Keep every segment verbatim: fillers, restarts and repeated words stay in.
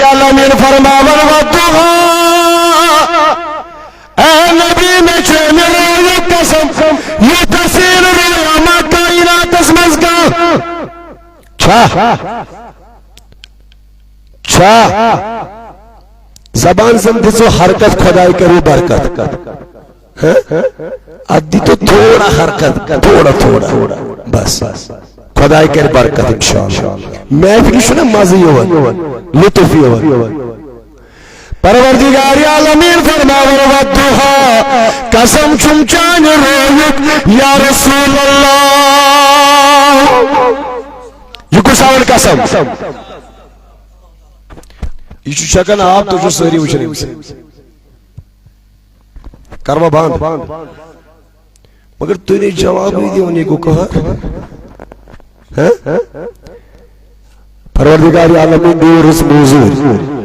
عالمین فرماوان، "والضحیٰ"، اے نبی، مےٚ چھُ اَمہِ رٲیُک قسم، یُتھ حسیٖن رٲیہ ما کائناتس منٛز کانٛہہ چھا؟ چھا؟ زبان زن دِژو حرکت، خداے کرِ برکت۔ ہاں؟ اتھ دیٖتو تھوڑا حرکت، تھوڑا، تھوڑا۔ بس۔ خداے کرِ برکت انشاءاللہ۔ محفلہِ چھُنہ مزٕ یِوان، لطف یِوان۔ پروردگار عالمین فرماوان، "والضحیٰ"، قسم چھُم چانہِ رٲیُک یا رسول اللہ۔ یہِ کُس آو قسم؟ یہِ چھُ چھکان آب، تُہۍ چھِو سٲری وٕچھان أمِس۔ کروا بند؟ مگر تُہۍ نے جوابٕے دِوان، یہِ گوٚو قہر۔ ہہ؟ پروردگار عالمین دِیِو رٕژ موٚزوٗرۍ۔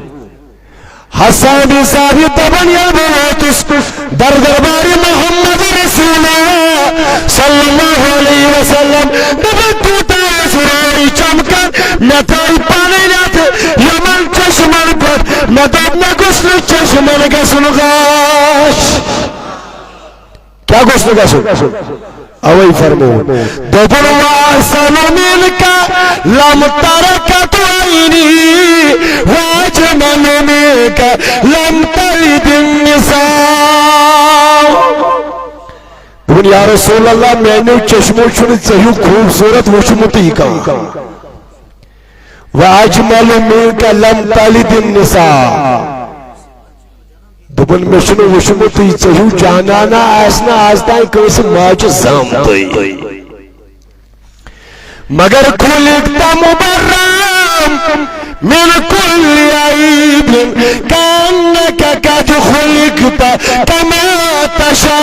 حسان صاحب دپان، ییٚلہِ بہٕ ووتُس در دربارِ محمد رسول اللہ صلی اللہ علیہ وسلم، دپان، تیوٗتاہ اوس روے چمکان، مےٚ ترٛٲے پنٕنۍ اتھٕ یِمن چشمن پٮ۪ٹھ، مےٚ دوٚپ، مےٚ گوٚژھ نہٕ چشمن گژھُن غش۔ کیٛاہ گوٚژھ نہٕ گژھُن؟ اوے فرمووُن۔ دوٚپُن، "وأحسن منك لم تر قط عيني، وأجمل منك لم تلد النساء۔" دوٚپُن، یا رسول اللہ، میٛانیو چشمو چھُنہٕ ژےٚ ہیوٗ خوٗبصوٗرت وُچھمُتٕے کانٛہہ۔ "وأجمل منك لم تلد النساء۔" دوٚپُن، مےٚ چھُنہٕ وُچھمُتٕے ژےٚ ہیوٗ جانانہ آسہِ نہٕ آز تام کٲنٛسہِ ماجہِ زامتٕے۔ مگر خلقت مبرأ من كل عيب، كأنك قد خلقت كما تشاء۔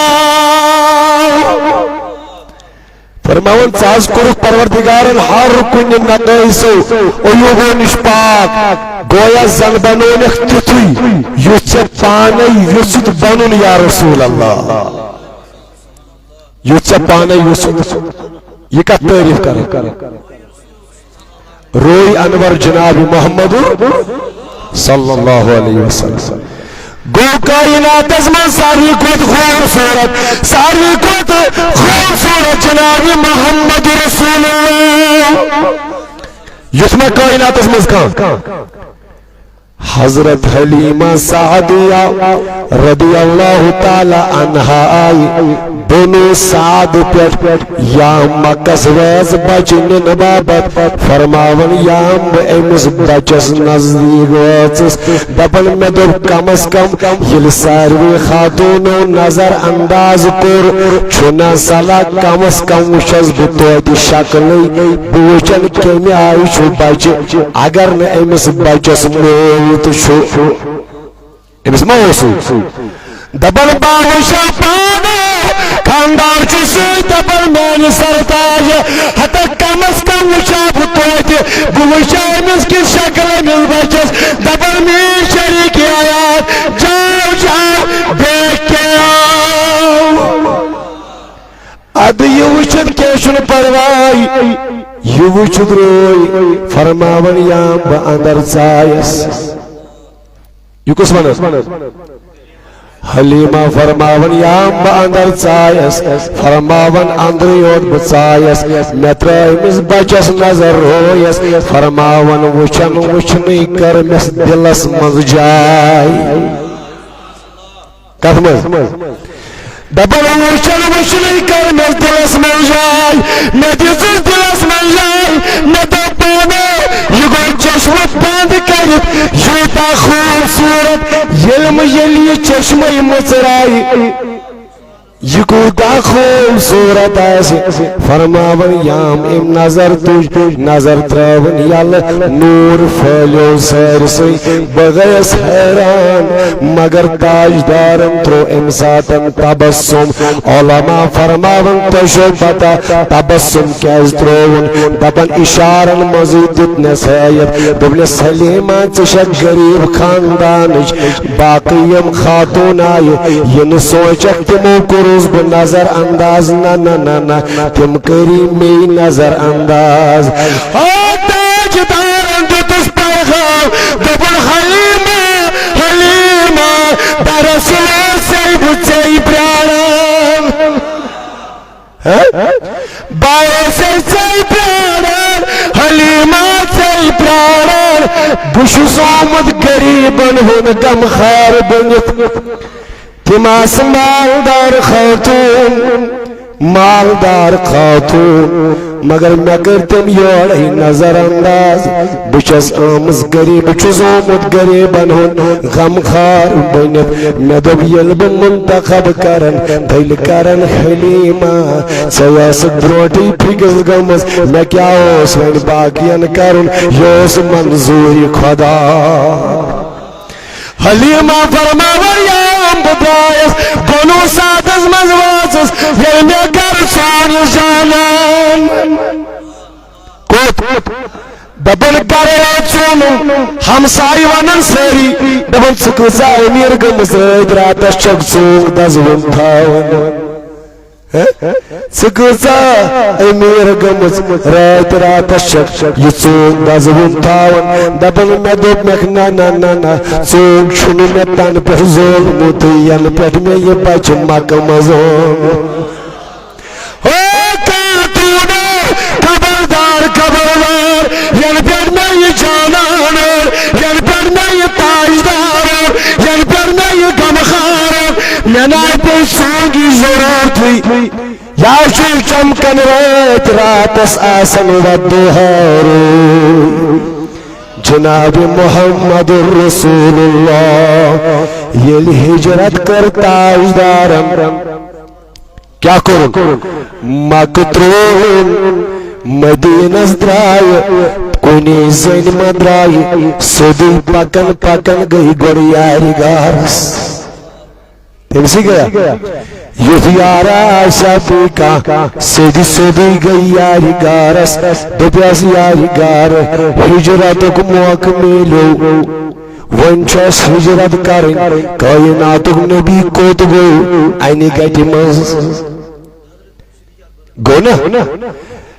فرماوان، ژٕ حظ کوٚرُکھ پروردگارن ہر کُنہِ نقٲیصو، عیوبو نِش پاک، گویا زن بنوونکھ تیُتھُے، یُتھ ژےٚ پانے یوٚژھُتھ بنُن، یا رسول اللہ۔ یُتھ ژےٚ پانے یوٚژھُتھ۔ یہِ کتھ تعریف کران؟ روے انور جناب محمد صلی اللہ علیہ وسلم۔ گوٚو کائناتس منٛز ساروی کھۄتہٕ خوٗبصوٗرت، ساروی کھۄتہٕ خوٗبصوٗرت جناب محمد رسول اللہ۔ یُتھ ما کائناتس منٛز کانٛہہ۔ حضرت حلیمہ سعدیہ رضی اللہ تعالیٰ عنہا آئی بنو سعد پٮ۪ٹھ یام مکس وٲژ بچہِ نِنہٕ باپتھ۔ فرماوان، یام بہٕ أمِس بچس نزدیٖک وٲژٕس، دپان، مےٚ دوٚپ، کم از کم ییٚلہِ ساروٕے خاتوٗنو نظر انداز کوٚر، چھُنہ صلاح، کم از کم وٕچھس بہٕ توتہِ شکلٕے، بہٕ وٕچھن کمہِ آیہِ چھُ بچہِ۔ اگر نہٕ أمِس بچس مول تہِ چھُ، أمِس ما اوسُے؟ دپان، بہٕ وٕچھا پانہٕ، خاندار چھُ سۭتۍ، دپان، میانہِ سرتاج، ہتا کم از کم وٕچھا بہٕ توتہِ، بہٕ وٕچھا أمِس کِژھ شکل أمِس بچس۔ دپان، میٲنۍ شریٖک حیات، جاو جاو، بیٚکھ کیٛاہ آو؟ ادٕ یہِ وٕچھِتھ کینٛہہ چھُنہٕ پرواے، یہِ وٕچھِتھ روے۔ فرماوان، یام بہٕ اندر ژایس۔ یہِ کُس ونان؟ حلیمہ فرماوان، یام بہٕ اندر ژایس۔ فرماوان، اندرٕے یوت بہٕ ژایس، مےٚ ترٲے أمِس بچس نظر رویس۔ فرماوان، وٕچھن وٕچھنٕے کٔر مےٚ دِلس منٛز جاے۔ کتھ منٛز؟ دپان، وٕچھن وٕچھنٕے کٔر مےٚ دِلس منٛز جاے، مےٚ دِژٕس دِلس منٛز جاے، مےٚ دوٚپ پانے، یہِ گوٚو چشمہٕ بنٛد کٔرِتھ یوٗتاہ خوٗبصوٗرت، ییٚلہِ مہٕ ییٚلہِ یہِ چشمے مٕژراے۔ یہِ کوٗتاہ خوٗبصوٗرت آسہِ۔ فرماوان، یام أمۍ نظر تُج، نظر ترٲوٕن یلہٕ، نوٗر پھٔہلیو سٲرسٕے۔ بہٕ گٔیَس حیران، مگر تاجدارن ترٛوو اَمہِ ساتن تبسم۔ علماء فرماوان، تۄہہِ چھو پتہ تبسم کیازِ ترٛووُن؟ دپان، اشارن منٛزٕے دیُتنس ہٲیِتھ، دوٚپنس، سلیمہ، ژٕ چھکھ غریب خاندانٕچ، باقٕے یِم خاتوٗن آیہِ، یہِ نہٕ سونٛچکھ تِمو کوٚرُس بہٕ نظر انداز، نہ، نہ، نہ، نہ، تِم کٔری مے نظر انداز۔ او تاجدارن دیُتُس پیغام، دوٚپُن، ہہ؟ بہٕ اوسَے ژے پیاران، حلیمہ ژے پیاران۔ بہٕ چھُس آمُت غریٖبن ہُنٛد غمخار بٔنِتھ۔ تِم آسہٕ مالدار خاتوٗن، مالدار خاتوٗن، مگر مےٚ کٔر تِم یورَے نظر انداز۔ بہٕ چھَس آمٕژ غریٖب، بہٕ چھُس آمُت غریٖبن ہُنٛد غمخار بٔنِتھ۔ مےٚ دوٚپ، ییٚلہِ بہٕ منتخب کرن، تیٚلہِ کرن حلیمہ۔ ژےٚ ٲسٕکھ برونٹھٕے فِکِس گٔمٕژ، مےٚ کیٛاہ اوس وۄنۍ باقین کرُن، یہِ اوس منظوٗری خدا۔ حلیمہ فرماوان، یا بہٕ درٛایَس بنو سعدس منٛز وٲژٕس، ییٚلہِ مےٚ گرٕ ژھانٛڈ یہِ جانان۔ کوٚت؟ دپان گرے ژوٚن، ہمسایہِ ونان سٲری، دپان ژٕ کۭژاہ أمیٖر گٔمٕژ، رٲتۍ راتس چھکھ ژوٗنٛگ دزوُن تھاوان۔ ہہ؟ ژٕ کۭژاہ أمیٖر گٔمٕژ، راتۍ راتس چھکھ یہِ ژوٗنٛگ دزوُن تھاوان۔ دپان مےٚ دوٚپ مےٚ، نہ نہ نہ نہ، ژوٗنٛگ چھُنہٕ مےٚ تنہٕ پٮ۪ٹھ زولمُتٕے، ینہٕ پٮ۪ٹھ مےٚ یہِ بچہِ مکہٕ منٛز اوٚن۔ او خاتوٗنو، خبردار، خبردار، ینہٕ پٮ۪ٹھ مےٚ یہِ جانان اوٚن، ینہٕ پٮ۪ٹھ مےٚ یہِ تاجدار اوٚن، ینہٕ پٮ۪ٹھ مےٚ یہِ غمخار اوٚن، مےٚ نہ پیٚیہِ ژوٗنٛگِچ ضروٗرتٕے۔ یا چھُ چمکان رٲتۍ راتس آسان ودُہارٕ۔ جناب محمد رسول اللہ ییٚلہِ ہجرت کٔر تاجدارن، کیٛاہ کوٚرُن؟ مکہٕ ترٛووُن، مدیٖنس درٛایہِ، کُنی زٔنۍ ما درٛایہِ، سیوٚدُے پکان پکان گٔے گۄڈٕ یارِ گارس۔ تٔمۍ سٕے گٔیا؟ یُتھ یارا آسہِ ہا بیٚیہِ کانٛہہ، سیوٚدُے سیوٚدُے گٔے یارِ گارس، دوٚپیس، یارِ گار، ہجرتُک موقعہٕ میلیو۔ وۄنۍ چھُ اَسہِ ہجرت کَرٕنۍ۔ کائناتُک نبی کوٚت گوٚو؟ اَنہِ گَٹہِ منٛز۔ گوٚو نا؟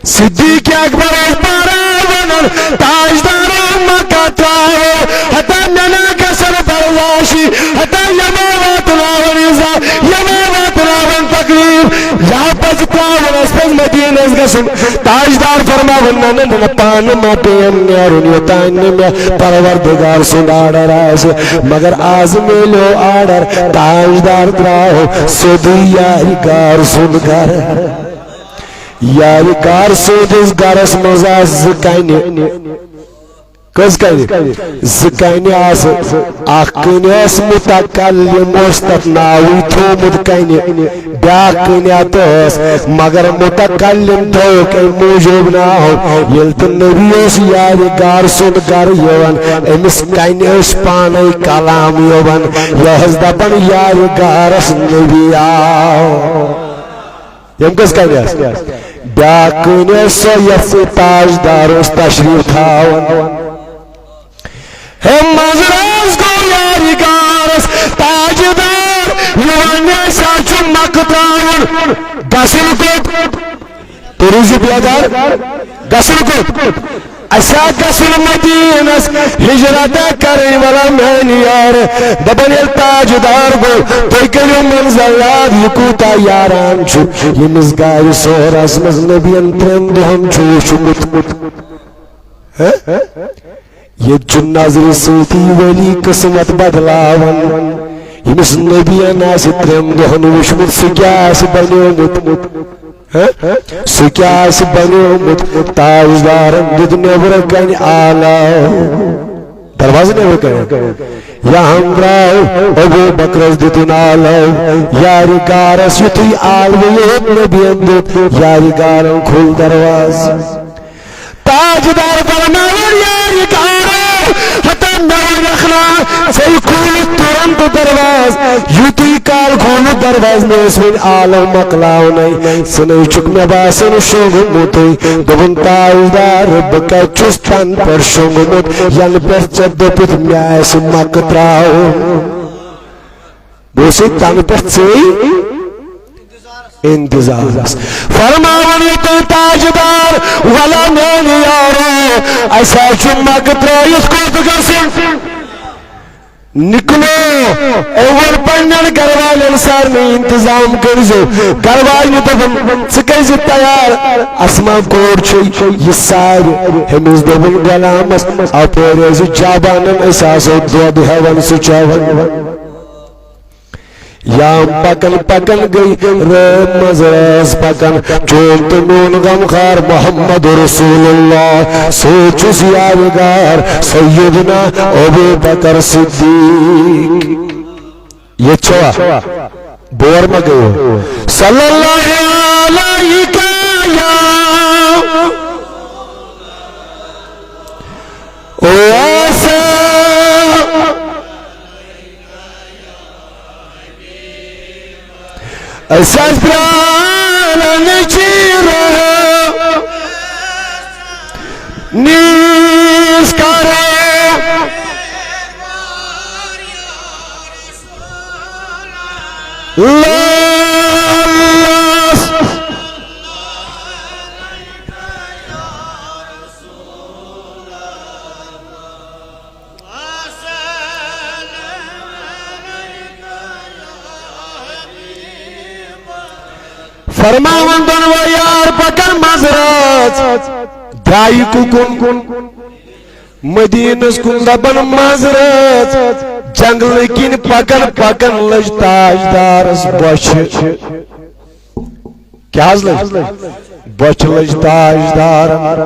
صدیق اکبر اوس بارا وَنان، تاجدارو مکہ ترٛاوو، ہتا مےٚ نا گژھن برداشی، ہتا یِمو واتناوَن ایٖزا، یِمو واتناوَن تکلیف، یا پَزِ ترٛاوُن اَسہِ پَزِ مدیٖنَس گژھُن۔ تاجدار فرماوان، نہ، نہ، نہ، نہ، پانہٕ ما پیٚیَم نیرُن، یوٚتام نہٕ مےٚ پروردگار سُنٛد آرڈر آسہِ۔ مگر آز میلیو آرڈر، تاجدار درٛاو سیوٚدُے یارِ گار سُنٛد گرٕ۔ یارِ گار سٕنٛدِس گرس منٛز آسہٕ زٕ کنہِ۔ کٔژ کنہِ؟ زٕ کنہِ آسہٕ۔ اکھ کٔنۍ ٲس متکلم، اوس تتھ ناوٕے تھوومُت کنہِ۔ بیاکھ کٔنۍ اتھ ٲس، مگر متکلم تھووُکھ امہِ موٗجوٗب ناو، ییٚلہِ تہِ نبی اوس یارِ گار سُنٛد گرٕ یِوان، أمِس کنہِ ٲسۍ پانے کلام یِوان۔ یہِ ٲس دپان، یارِ گارس نبی آو۔ یِم کٔژ کنہِ آسہٕ؟ بیاکھ کٔنۍ ٲس سۄ، یَتھ سۭتۍ تاجدار اوس تشریف تھاوان۔ ہے منٛزٕ راز گوٚو یارِ گارس تاجدار، یہِ وَنہِ اَسہِ حظ چھُ مکہٕ ترٛاوُن۔ گژھُن کوٚت؟ تُہۍ روٗزِو بیدار۔ گژھُن کوٚت؟ اَسہِ ہا گژھُن مدیٖنس، ہجرت ہا کَرٕنۍ، وَلا میٛانہِ یارٕ۔ دَپان ییٚلہِ تاجدار گوٚو، تُہۍ کٔرِو منظر یاد، یہِ کوٗتاہ یاران چھُ، ییٚمِس گارِ ثورس منٛز نبین ترٛٮ۪ن دۄہن چھُ وُچھمُت۔ ہہ؟ ییٚتہِ چھُ نظرِ سۭتی ولی قٕسمت بدلاوان۔ ییٚمِس نبین آسہِ ترٛٮ۪ن دۄہن وُچھمُت، سُہ کیٛاہ آسہِ بنیومُت؟ ہہ؟ سُہ کیٛاہ آسہِ بنیومُت؟ تاجدارن دیُت نیبرٕ کنہِ آلو، دروازٕ نیبرٕ کنہِ۔ یا ہمراہ ابو بکرس دیُتُن آلو۔ یارِ گارس یُتھُے آلوٕ یوت نبین دیُت، یارِ گارن کھوٚل دروازٕ۔ تاجدار فرماوان، یارِ گارو، ہتا مےٚ ووٚنُکھ نا، ژےٚ کھوٗلُتھ تُرنت دروازٕ۔ یُتُے کال کھوٗلُتھ دروازٕ، مےٚ ٲسۍ وۄنۍ آلو مۄکلاونَے۔ ژٕ نَے چھُکھ مےٚ باسان شۄنٛگمُتُے۔ دوٚپُن، تاجدار، بہٕ کَتہِ چھُس تَنہٕ پٮ۪ٹھ شۄنٛگمُت، یَنہٕ پٮ۪ٹھ ژےٚ دوٚپُتھ مےٚ آسہِ مۄکہٕ ترٛاوُن۔ بہٕ اوسُے تَنہٕ پٮ۪ٹھ ژےٚ انتظارس۔ فرماوان یہِ تُہۍ تاجدار، وَلا میٛانہِ یارو، اَسہِ حظ چھُ مکہٕ ترٛٲوِتھ کوٚت گژھُن؟ نکلو، أمۍ ووٚن پننٮ۪ن گرٕ والٮ۪ن سارنٕے انتظام کٔرزیو۔ گرٕ واجنہِ دوٚپُن، "ژٕ گٔے زِ تیار، اسما کوٗر چھُے، یہِ سارِ۔" ہُمِس دوٚپُن غلامس، "اپٲرۍ ٲسۍ جابانن، أسۍ آسو دۄد ہٮ۪وان، سُہ چٮ۪وان۔" یام پکان پکان گٔے رٲژ منٛز رٲژ پکان، چون تہٕ میون غمخار محمد رسول اللہ سۭتۍ چھُس یادگار سیدنا ابو بکر صدیق۔ ییٚتہِ چھوا؟ بور ما گٔیو؟ صلی اللہ علیہ یا واسع۔ أسۍ ٲسۍ پرٛاران چیٖرٕ نیٖز کرو۔ لالس۔ فرماوان دۄنوَے یار پکان منٛز رٲژ، درٛایہِ کُکُن؟ مدیٖنس کُن دپان منٛز رٲژ، جنگلہٕ کِنۍ پکان پکان لٔج تاجدارس بۄچھِ۔ کیٛاہ حظ لٔج؟ بۄچھِ لٔج تاجدارن۔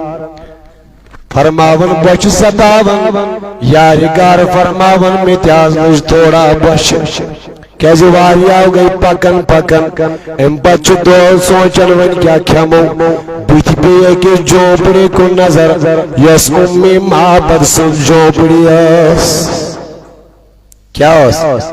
فرماوان بۄچھِ ستاوان، یارِ گار فرماوان، مےٚ تہِ حظ لٔج تھوڑا بۄچھِ۔ کیٛازِ واریاہو گٔے پکان پکان، امہِ پتہٕ چھُ دۄہل سونچان وۄنۍ کیٛاہ کھٮ۪مو۔ بٕتھِ پیٚیہِ أکِس جھونپڑِ کُن نظر، یۄس اُمِ معبد سٕنٛز جھونپڑی ٲس۔ کیٛاہ اوس؟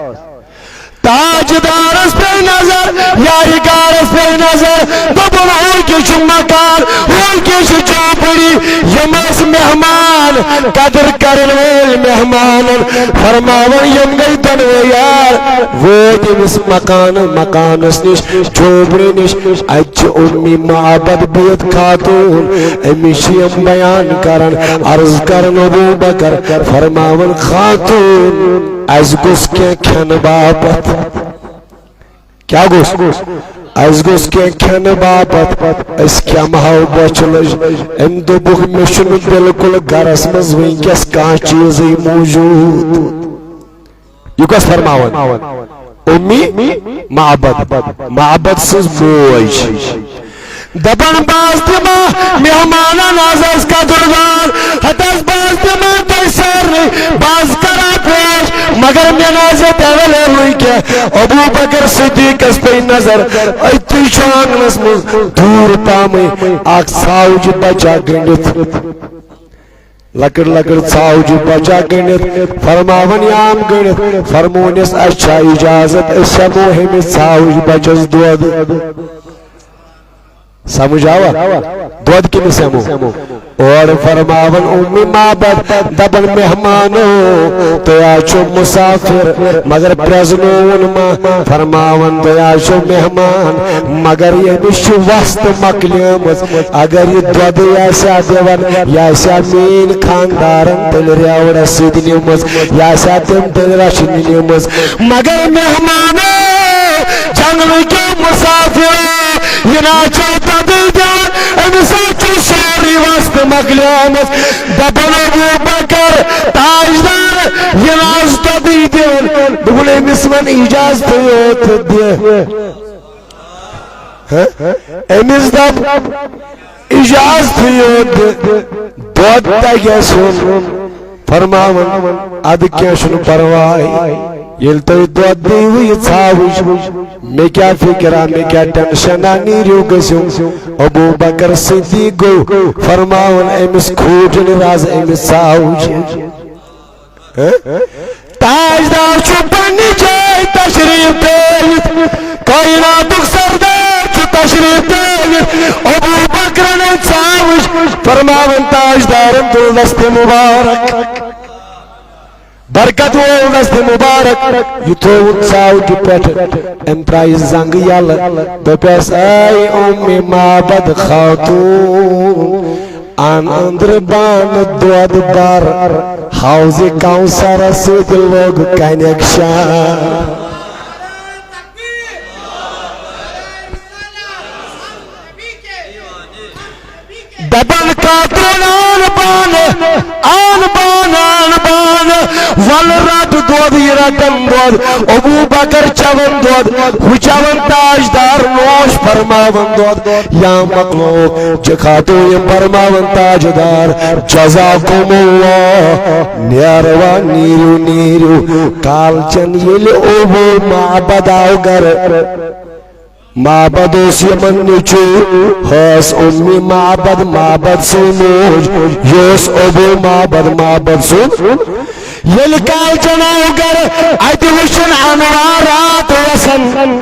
تاجدارس پیٚیہِ نظر، یارِ گارس پیٚیہِ نظر، دوٚپُن، "ہُہ کیٛاہ چھُ مکان، ہُہ کیٛاہ چھُ جھونپڑی؟" یِم ٲسۍ مہمان، قدر کرن وٲلۍ مہمانن۔ فرماوان، یِم گٔے دۄنوَے یار، وٲتۍ أمِس مکانہٕ، مکانس نِش، جھونپڑِ نِش۔ اتہِ چھِ اُمِ معبد بِہِتھ خاتون، أمِس چھِ یِم بیان کران، عرض کران ابو بکر، فرماوان، خاتون، اسہِ گوٚژھ کینٛہہ کھٮ۪نہٕ باپتھ۔ کیٛاہ گوٚژھ؟ اسہِ گوٚژھ کینٛہہ کھٮ۪نہٕ باپتھ، أسۍ کھٮ۪مہٕ ہاو بۄچھِ لٔج۔ أمۍ دوٚپُکھ، مےٚ چھُنہٕ بالکل گرس منٛز وٕنکیٚس کانٛہہ چیٖزٕے موٗجوٗد۔ یہِ کۄس فرماوان؟ اُمِ معبد، معبد سٕنٛز موج۔ دپان، بہٕ حظ دِمہٕ مہمانن، از آسہِ قدردان، ہتہٕ حظ بہٕ حظ دِمہٕ تۄہہِ سارنٕے، بہٕ حظ کرٕ پیش، مگر مےٚ نہ حظ ییٚتہِ اویلیبلٕے کینٛہہ۔ ابو بکر صدیقس پیٚیہِ نظر، أتی چھُ آنگنس منٛز دوٗر پامٕے اکھ ژھاوجہِ بچہ گٔنڈِتھ۔ لۄکٕٹ لۄکٕٹ ژھاوجہِ بچہ گٔنڈِتھ، فرماوان یام گٔنڈِتھ، فرموونس، اسہِ چھا اجازت، أسۍ ہٮ۪مو ہُمِس ژھاوجہِ بچس دۄد؟ سمجھ آوا؟ دۄد کٔمِس ہٮ۪مو؟ اورٕ فرماوان اُمِ معبد، دپان، مہمانو، تُہۍ حظ چھِو مسافر، مگر پرٛزنووُن ما؟ فرماوان، تُہۍ حظ چھِو مہمان، مگر ییٚمِس چھِ وستہٕ مۄکلیمٕژ۔ اگر یہِ دۄدٕے آسہِ ہا دِوان، یہِ آسہِ ہا میٛٲنۍ خانٛدارن تیٚلہِ ریوڑس سۭتۍ نِمٕژ، یہِ آسہِ ہا تٔمۍ تیٚلہِ رچھنہِ نِمٕژ۔ مگر مہمانو، جنگلہٕ کیو مسافرو، یہِ نہ چھُ دۄدٕے دِوان، أمِس حظ چھُ سورُے وستہٕ مۄکلیومُت۔ دپان ابو بکر، تاجدار، یہِ نہ حظ دۄدٕے دِوان۔ دوٚپُن، أمِس وَن اجازتٕے یوت دِ۔ ہہ؟ أمِس دپ اجازتٕے یوت دِ، دۄد تہ گژھِ ہُن۔ فرماوان، ادٕ کینٛہہ چھُنہٕ پرواے، ییٚلہِ تُہۍ دۄد دِیِو یہِ ژھاوٕج، مےٚ کیٛاہ فِکرا، مےٚ کیٛاہ ٹینشنا، نیٖرِو گٔژھِو۔ ابو بکر صدیق گوٚو فرماوان، أمِس کھوٗجہِ نہٕ رز أمِس ژھاوٕجہِ۔ ہہ؟ تاجدار چھُ پننہِ جایہِ تشریف تھٲوِتھ، کائناتُک سردار چھُ تشریف تھٲوِتھ۔ ابو بکرن ژھاوٕج، فرماوان تاجدارن تُل دست مبارک، برکت وول دست مبارک، یہِ تھووُن ژھاوجہِ پٮ۪ٹھ۔ أمۍ ترٛایہِ زنٛگہٕ یَلہٕ، دوٚپٮ۪س، اے اُمِ معبد خاتون، ان أندرٕ بانہٕ دۄد بر، حوضِ کوثرس سۭتۍ لوٚگ کنیکشن۔ دپان کاترن آن بانہٕ، آن بانہٕ، آن بانہٕ، ول رٹ دۄد، یہِ رٹن دۄد۔ ابو بکر چون دۄد، ہُہ چون تاجدار نوش فرماون دۄد۔ یا مخلوق، جکھاتو یم فرماون تاجدار، جزاکم اللہ، نیروا، نیرو، نیرو۔ کالچن ییٚلہِ ابو معبد آو گرٕ، معبد اوس یمن نیٚچو، ہس اُمہِ معبد، معبد سٕنٛز موج، یہِ اوس ابو معبد، معبد سُنٛد۔ ییٚلہِ کالچن آو گرٕ، اتہِ وُچھُن انوارات وسان۔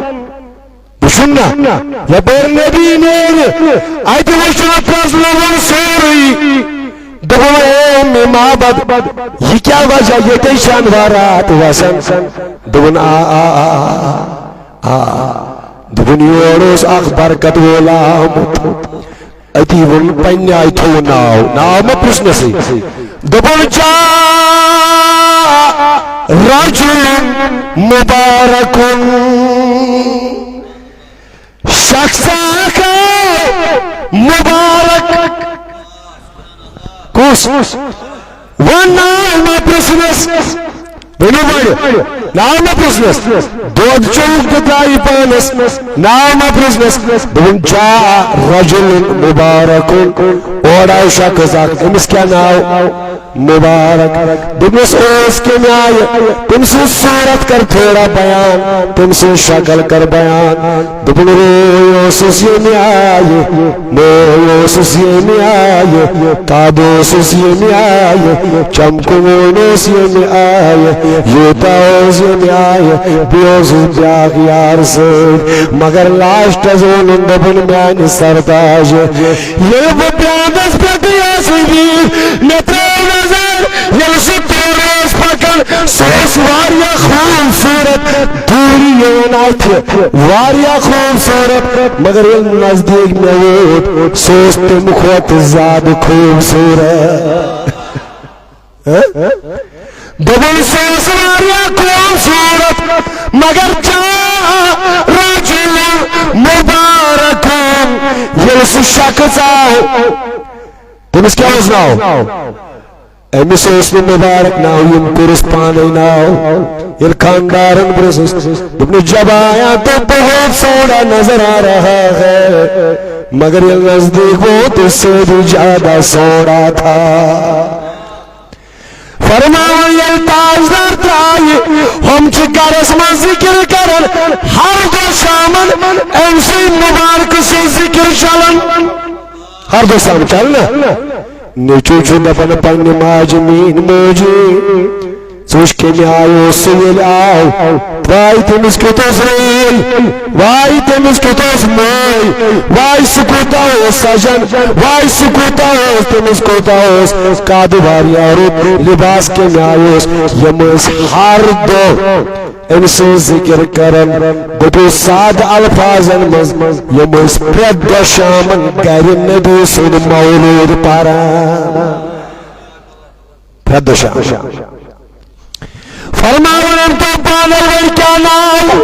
وُچھُن نا، یپٲرۍ نبی نیرِ، اتہِ وُچھُن پرٛزنوُن سورُے۔ دوٚپُن، اے اُمہِ معبد، یہِ کیٛاہ وجہ، ییٚتے چھِ انوارات وسان؟ دوٚپُن، آ، آ، آ، آ، آ، آ۔ دوٚپُن، یور اوس اکھ برکت وول آمُت۔ أتی ووٚن پننہِ آیہِ تھوٚوُن ناو، ناو مہ پرٛژھنَسٕے۔ دوٚپُن، جاء رجل مبارک، شخص اکھ آو مبارک۔ کُس؟ وۄنۍ ناو مہ پرٛژھنَس۔ ؤنِو گۄڈٕ، ناو مہ پرٛژھنَس۔ دۄد چوٚوُکھ تہٕ درٛایہِ پانَس، ناو مہ پرٛژھنَس۔ دوٚپُن، جاء رجل مبارک، اورٕ آو شخص اکھ، أمِس کیٛاہ ناو؟ مبارک۔ دوٚپنَس، اوس کَمہِ آیہِ؟ تٔمۍ سٕنٛز صوٗرت کر تھوڑا بیان، تٔمۍ سٕنٛز شکل کر بیان۔ دوٚپُن، روے اوسُس ییٚمہِ آیہِ، موے اوسُس ییٚمہِ آیہِ، قد اوسُس ییٚمہِ آیہِ، چمکہٕ وون اوس ییٚمہِ آیہِ، یوٗتاہ اوس ییٚمہِ آیہِ، بیٚیہِ اوسُس بیٛاکھ یار سۭتۍ۔ مگر لاسٹس ووٚنُن، دوٚپُن، میانہِ سرتاج، ییٚلہِ بہٕ پرٛانٛدس پٮ۪ٹھٕے ٲسٕس بِہِتھ، مےٚ ترٛٲو نظر، ییٚلہِ سُہ تورٕ اوس پکان، سُہ اوس واریاہ خوٗبصوٗرت، دوٗرِ یِوان اَتھِ، واریاہ خوٗبصوٗرت، مگر ییٚلہِ نزدیٖک مےٚ ووت، سُہ اوس تَمہِ کھۄتہٕ زیادٕ خوٗبصوٗرت۔ ہہ؟ دوٚپُن، سُہ اوس واریاہ خوٗبصوٗرت، مگر جاء رجل مبارک، ییٚلہِ سُہ شخص آو، تٔمِس کیٛاہ اوس ناو؟ أمِس اوس نہٕ مبارک ناو، یِم کوٚرُس پانے ناو۔ ییٚلہِ خانٛدارن پرٛژھُس، دوٚپنَس، جب آیا تو بہت سوہنا نظر آ رہا ہے، مگر ییٚلہِ نزدیٖک ووت، اس سے بھی زیادہ سوہنا تھا۔ فرماوان، ییٚلہِ تاجدار درٛایہِ، ہُم چھِ گرس منٛز ذِکِر کران، ہر دۄہ شامن أمۍ سٕے مبارک سٕنٛز ذِکِر چلان۔ ہر دۄہ شامن چلہِ نا؟ نیٚچوٗ چھُ دپان پننہِ ماجہِ، میٛٲنۍ موجی، ژٕ وٕچھ کَمہِ آیہِ اوس سُہ ییٚلہِ آو، واے تٔمِس کیُتھ اوس روے، واے تٔمِس کیُتھ اوس موے، واے سُہ کوٗتاہ اوس سجان، واے سُہ کوٗتاہ اوس، تٔمِس کوٗتاہ اوس قد واریاہ رُت، لباس کَمہِ آیہِ اوس۔ یِم ٲسۍ ہر دۄہ أمۍ سٕنٛز ذِکِر کران۔ دٔپِو سادٕ الفاظن منٛز، یِم ٲسۍ پرٛٮ۪تھ دۄہ شامن گرِ نبی سُنٛد مولوٗد پران۔ پرٛٮ۪تھ دۄہ شام۔ فرماوان أمۍ تو پانہٕ وۄنۍ کیٛاہ ناو؟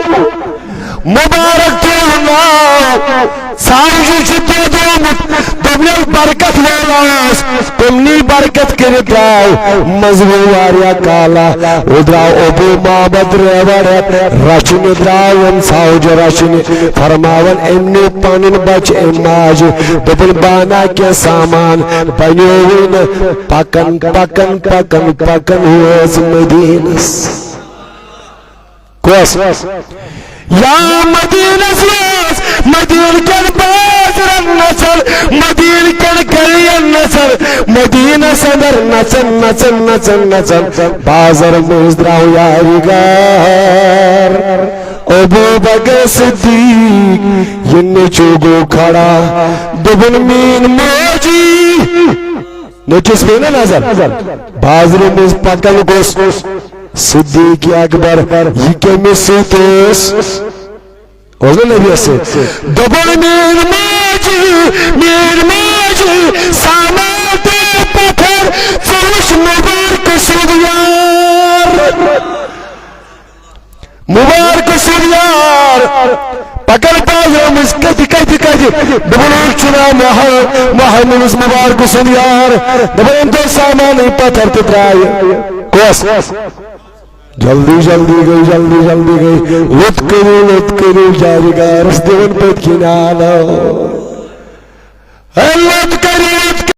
مبارک تُہُنٛد ناو۔ ساوجی چھُ دۄد آمُت، دوٚپنَس برکت وول اوس، تِمنٕے برکت کٔرِتھ درٛاو۔ منٛزٕ گوٚو واریاہ کالا، وۄنۍ درٛاو ابو معبد ریوڑ ہٮ۪تھ رچھنہِ، درٛاو وۄنۍ ساوجہِ رچھنہِ۔ فرماوان أمۍ نیوٗ پنٕنۍ بچہِ أمۍ ماجہِ، دوٚپُن بہٕ اَنہٕ ہا کینٛہہ سامان، بنیووٕے نہٕ۔ پکان، پکان، پکان، پکان وٲژ مدیٖنس۔ کۄس؟ یا مدیٖنس وٲژ، مدیٖنہٕ کٮ۪ن بازرن نژان، مدیٖنہٕ کٮ۪ن گلین نژان، مدیٖنس اندر نژان، نژان، نژان، نژان، بازر منٛز درٛاو یارِ گار ابو بکر صدیق، یہِ نیٚچو گوٚو کھڑا، دوٚپُن میٛٲنۍ موجی۔ نیٚچوِس پیٚیہِ نا نظر؟ بازرٕ منٛز پکان گوٚژھ صدیق اکبر، یہِ کٔمِس سۭتۍ اوس؟ اوس نا نبیَس سۭتۍ؟ دوٚپُن، میٛٲنۍ ماجہِ، میٛٲنۍ ماجہِ، سامان پتھر، ژٕ وٕچھ مُبارک سُنٛد یار، مُبارک سُنٛد یار۔ پکان پاے آمٕژ کتھِ، کتھِ، کتھِ۔ دوٚپُن، "أمۍ چھُ ناو محمد، محمد مُبارک سُنٛد یار۔" دَپان، أمۍ تُل سامانٕے پتھر تہٕ درٛاے۔ کۄس؟ جلدی، جلدی گٔے، جلدی، جلدی گٔے۔ لوٚت کٔرِو، لوٚت کٔرِو، جارِ گارس دِوان پٔتۍ کِنۍ آلو۔ ہے، لوٚت کٔرِو،